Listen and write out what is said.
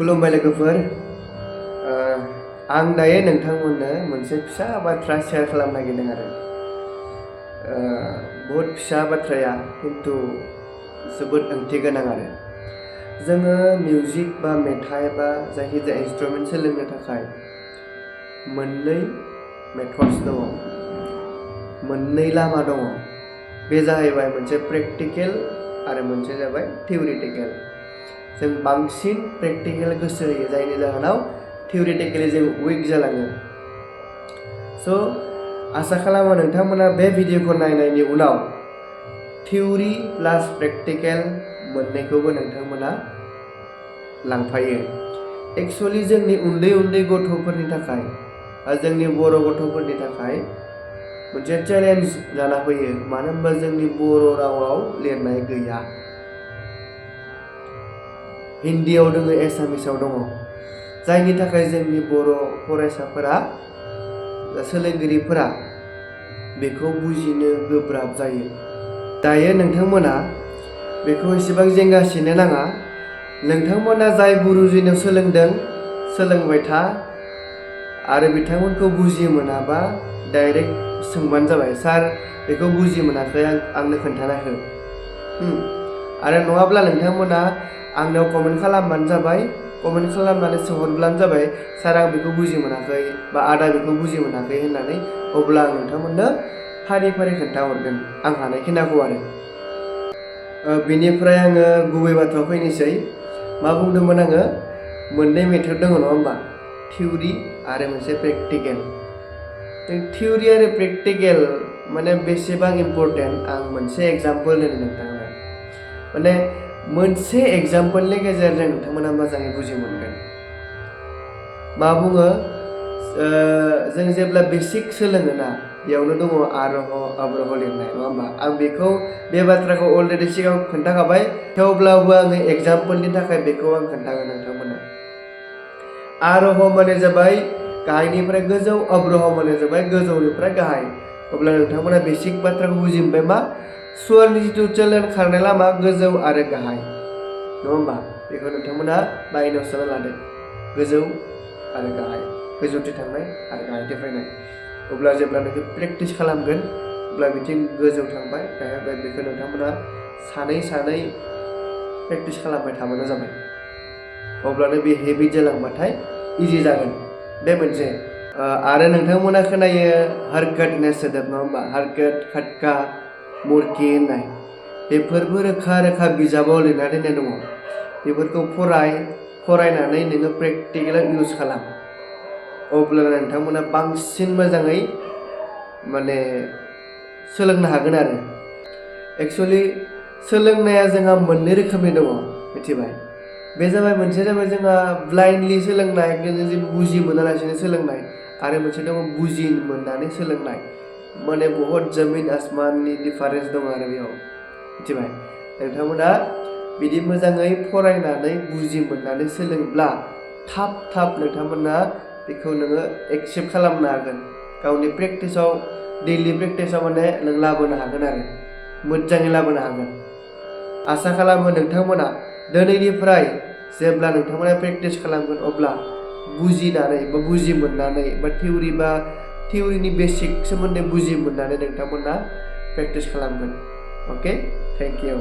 खुलुमबाय लोगोफोर आं दायो नोंथांमोननो मोनसे फिसा बाथ्रा शेयार खालामनो नागिरदों आरो बहुत फिसा बाथ्राया किन्तु जोबोद ओंथि गोनां आरो जोङो मिउजिक बा मेथाइ बा जायखिजाया इन्स्ट्रुमेन्ट सोलोंनो थाखाय मोननै मेथड्स दङ मोननै लामा दङ बे जाहैबाय मोनसे प्रेक्टिकल आरो मोनसे जाबाय थियरिटिकल जों बांसिन प्रेक्टिकल गोसो होयो जायनि जाहोनाव थियरिटिकेलि जों उइक जालाङो स' आसा खालामो नोंथांमोना बे भिडिअखौ नायनायनि उनाव थियरि प्लास प्रेक्टिकेल मोननैखौबो नोंथांमोना लांफायो एक्चुअलि जोंनि उन्दै उन्दै गथ'फोरनि थाखाय जोंनि बर' गथ'फोरनि थाखाय मोनसे चेलेन्ज जाना फैयो मानो होनबा जोंनि बर' रावाव लिरनाय गैया हिन्दीआव दङ एसामिसाव दङ जायनि थाखाय जोंनि बर' फरायसाफोरा सोलोंगिरिफोरा बेखौ बुजिनो गोब्राब जायो दायो नोंथांमोना बेखौ एसेबां जेंगासिनो नाङा नोंथांमोना जाय गुरुजिनाव सोलोंदों सोलोंबाय था आरो बिथांमोनखौ बुजि मोनाबा डाइरेक्ट सोंबानो जाबाय सार बेखौ बुजि मोनाखै आंनो खोन्थाना हो आरो नङाब्ला नोंथांमोना आंनाव कमेन्ट खालामबानो जाबाय कमेन्ट खालामनानै सोंहरब्लानो जाबाय सार आं बेखौ बुजि मोनाखै बा आदा बेखौ बुजि मोनाखै होननानै अब्ला आं नोंथांमोननो फारि फारि खोन्थाहरगोन आं हानायखिनिखौ आरो बेनिफ्राय आङो गुबै बाथ्रायाव फैनोसै मा बुंदोंमोन आङो मोननै मेथड दङ नङा होमबा थियरि आरो मोनसे प्रेक्टिकेल थियरि आरो प्रेक्टिकेल माने बेसेबां इम्पर्टेन्ट आं मोनसे एग्जाम्पल होनो नोंथांनो माने मोनसे एग्जाम्पलनि गेजेरजों नोंथांमोना मोजाङै बुजि मोनगोन मा बुङो जों जेब्ला बेसिक सोलोङोना बेयावनो दङ आर'ह अवर'ह लिरनाय नङा होमबा आं बेखौ बे बाथ्राखौ अलरेडि सिगाङाव खोन्थाखाबाय थेवब्लाबो आङो एग्जाम्पलनि थाखाय बेखौ आं खोन्थागोन नोंथांमोननो आर'ह माने जाबाय गाहायनिफ्राय गोजौ अवर'ह माने जाबाय गोजौनिफ्राय गाहाय अब्ला नोंथांमोना बेसिक बाथ्राखौ बुजि मोनबाय मा स्वरनि जिथु चलन खारनाय लामा गोजौ आरो गाहाय नङा होमबा बेखौ नोंथांमोना माइनाव सोना लादो गोजौ आरो गाहाय गोजौथिं थांनाय आरो गाहायथिं फैनाय अब्ला जेब्लानाखि प्रेक्टिस खालामगोन अब्ला बिथिं गोजौ थांबाय गाहाय बेखौ नोंथांमोना सानै सानै प्रेक्टिस खालामबाय थाबानो जाबाय अब्लानो बे हेबिट जालांबाथाय इजि जागोन बे मोनसे आरो नोंथांमोना खोनायो हारकाट होननाय सोदोब नङा होमबा हारकाट खाटका मुरखि होननाय बेफोरबो रोखा रोखा बिजाबाव लिरना दोननाय दङ बेफोरखौ फरायनानै नोङो प्रेक्टिकेलाव इउज खालाम अब्ला नोंथांमोना बांसिन मोजाङै माने सोलोंनो हागोन आरो एक्चुअलि सोलोंनाया जोंहा मोननै रोखोमनि दङ मिथिबाय बे जाबाय मोनसे जाबाय जोंहा ब्लाइन्डलि सोलोंनाय जों बुजि मोनालासिनो सोलोंनाय आरो मोनसे दङ बुजि मोननानै सोलोंनाय माने बहुत जमिन आसमाननि डिफारेन्स दङ आरो बेयाव मिथिबाय नोंथांमोना बिदि मोजाङै फरायनानै बुजि मोननानै सोलोंब्ला थाब नोंथांमोना बेखौ नोङो एक्सेप्ट खालामनो हागोन गावनि प्रेक्टिसाव दैलि प्रेक्टिसाव माने नों लाबोनो हागोन आरो मोजाङै लाबोनो हागोन आसा खालामो नोंथांमोना दिनैनिफ्राय जेब्ला नोंथांमोना प्रेक्टिस खालामगोन अब्ला बुजिनानै बा बुजि मोननानै बा थियरिनि बेसिक सोमोन्दै बुजि मोननानै नोंथांमोना प्रेक्टिस खालामगोन अके थेंक इउ